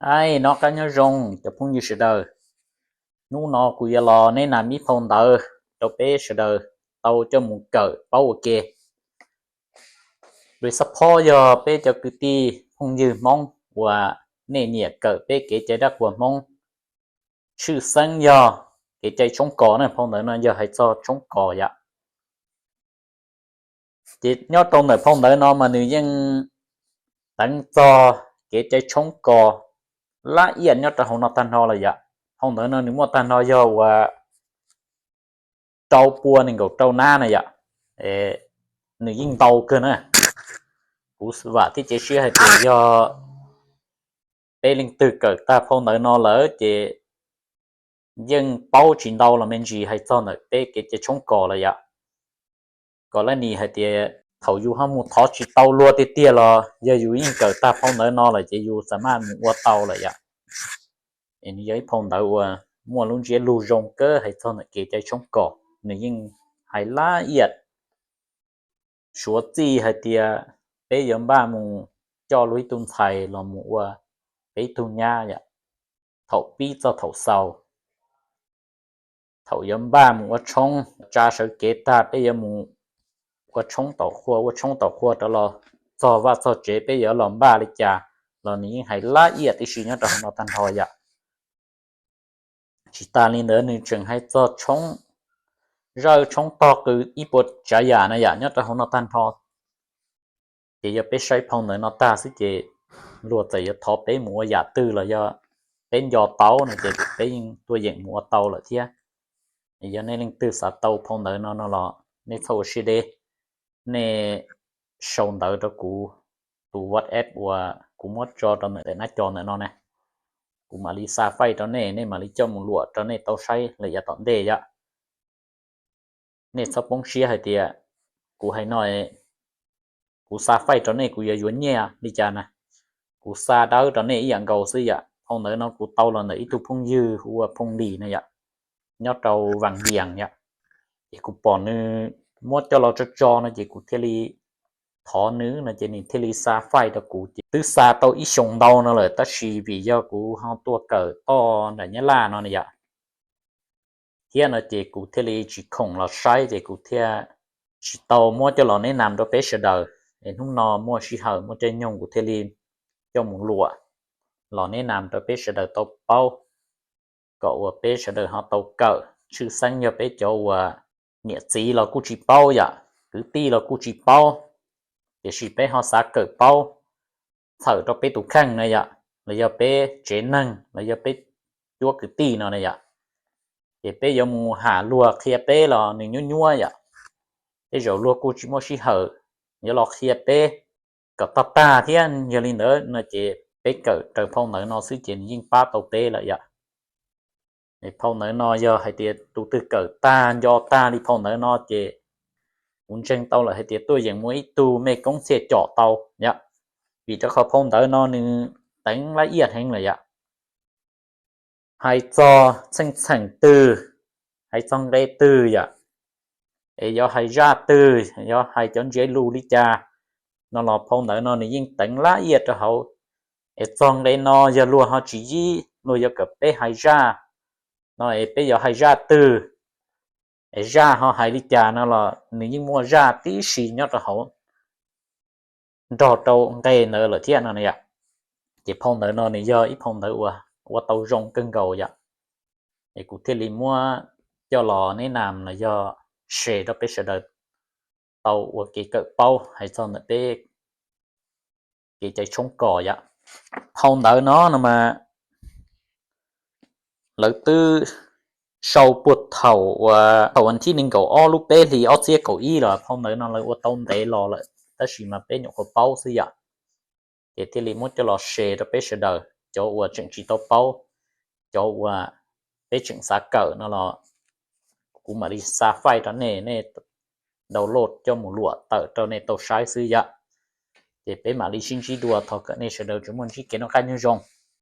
Aib, noj qab nyob zoo cov phooj ywg sawv daws. Hnub no kuv yuav los neb nam ib phau ntawv rau peb sawv daws tau coj mus kawm paub ua ke. Lus xab phob yog peb cov kwv tij phooj ywg Hmoob uas nej nyiam kawm peb kev cai dab qhuas Hmoob, tshwj xeeb yog kev cai tshoob kos na. Phau ntawv no yog hais txog tshoob kos yom. Ces nyob rau ntawm phau ntawv no mas nws yeej teev txog kev cai tshoob kos lab iam nyob rau hauv no tag nrho lawm yom. Phau ntawv no nws muaj tag nrho yog uas rau pua nees nkaum rau nab na yom. Nws yeej ntau kawg na. Kuv vam thiab cia siab hais tias yog peb leej twg kawm tag phau ntawv no lawm ces yeej paub tsis ntau los me ntsis hais txog ntawm peb kev cai tshoob kos lawm yom. Kom lab nis hais tias thaum yus ho mus thov tsis tau luag tiag tiag los yog yus yeej kawm tag phau ntawv no lawm ces yus xam maj mus ua tau lawm yom. Es nws yog ib phau ntawv uas muaj lub ntsiab lus zoo kawg hais txog ntawm kev cai tshoob kos, nws yeej hais lab iam suav txij hais tias peb yuav npaj mus coj luag ib tug ntxhais los mus ua peb ib tug nyab yom, thaum pib txog thaum xaus. Thaum yuav npaj mus ua tshoob, tsa sawv kev tag peb yuav mus ua tshoob tom qhua, ua tshoob tom qhua rov los txog vaj txog tsev peb yuav los npaj li cas los nws yeej hais lab iam tib si nyob rau hauv no tag nrho yom. Tsis tas li ntawd nws tseem hais txog tshoob zawj tshoob tog qw ib puas tsav yam na yom nyob rau hauv no tag nrho. Ces yog peb saib phau ntawv no tag xwb ces luag txawm yuav thov peb mus ua yam twg los yog peb nco tau no ces peb yeej tuaj yeem mus ua tau lawm thiab. Yog nej leej twg xav tau phau ntawv no no los nej txhob ua siab deb, nej sau ntawv rau kuv tus WhatsApp uas kuv muab tso rau ntawm nab co ntawm no na. Kuv mam li xa faij rau nej, nej mam li coj mus luam rau nej tau saib lawm yav tom ntej yom. Nej txhob poob siab hais tias kuv hais no, kuv xa faij rau nej kuv yuav yuav nyiaj li cas na. Kuv xa dawb rau nej ib yam nkaus xwb yom. Phau ntawv no kuv tau los ntawm ib tug phooj ywg hu ua Phooj Lis na yom, nyob rau Vaj Vias yom. Ces kuv pom nws muab coj los tso tso no ces kuv thiaj li thov nws no ces nws thiaj li xa faij rau kuv ces twb xa tau ib xyoos ntau no lawm tab sis vim yog kuv ho tuaj kawm toj nram Nyab Laj no na yom, thiab no ces kuv thiaj li tsis khoom los saib ces kuv thiaj tsis tau muab coj los neb nam rau peb sawv daws. Es hnub no muaj sij hawm muaj caij nyoog kuv thiaj li coj mus luam los neb nam rau peb sawv daws tau paub, kom uas peb sawv daws ho tau kawm, tshwj xeeb yog peb cov uas niam txiv los kuj tsis paub yom, kwv tij los kuj tsis paub, tiam sis peb ho xav kawm paub txhawm rau peb tus kheej na yom, los yog peb tsev neeg los yog peb cuab kwv tij no na yom. Ces peb yuav mus ham luag qhia peb los nws nyuab nyuab yom, tej zaum luag kuj tsis muaj sij hawm yuav los qhia peb kom tag tag thiab. Yog li ntawd no ces peb kawm raws phau ntawv no xwb ces nws yeej pab tau peb lawm yom. Phau ntawv no yog hais tias tus twg kawm tag nco tag li phau ntawv no ces kuv ntseeg tau lawm hais tias tuaj yeem muaj ib tug mej koob txhiaj com tau yom, vim rau qhov phau ntawv no nws teev lab iaj heev lawm yom. Hais txog txheej txheem twg, hais txog nqe twg yom, es yuav hais zaj twg, yuav hais cov ntsiav lus li cas no los phau ntawv no nws yeej teev lab iaj rau hauv. Es txog nqe no yog luag ho tsis yib, luag yuav kom peb hais zaj no es peb yuav hais zaj twg, es zaj ho hais li cas no los nws yeej muaj zaj tib si nyob rau hauv nrog rau nqe ntawd lawm thiab no yom. Ces phau ntawv no nws yog ib phau ntawv uas ua tau zoo kawg nkaus yom. Es kuv thiaj li muab coj los neb nam los yog share rau peb sawv daws tau ua kev kawm paub hais txog ntawm peb kev cai tshoob kos yom. Phau ntawv no no mas lawv twb sau puag thaum uas thaum vas thib nees nkaum ob lub peb hlis ob txhiab kaum ib los phau ntawv no lawv ua tau ntev los lawm tab sis mas peb nyuam qhuav paub xwb yom. Ces thiaj li muab coj los share rau peb sawv daws, cov uas tseem tsis tau paub, cov uas peb tseem xav kawm no los kuv mam li xa file rau nej, nej download coj mus luam tawm rau nej tau saib xwb yom. Ces peb mam li sib ntsib dua, thov kom nej sawv daws tsuas muaj ntsib kev noj qab nyob zoo.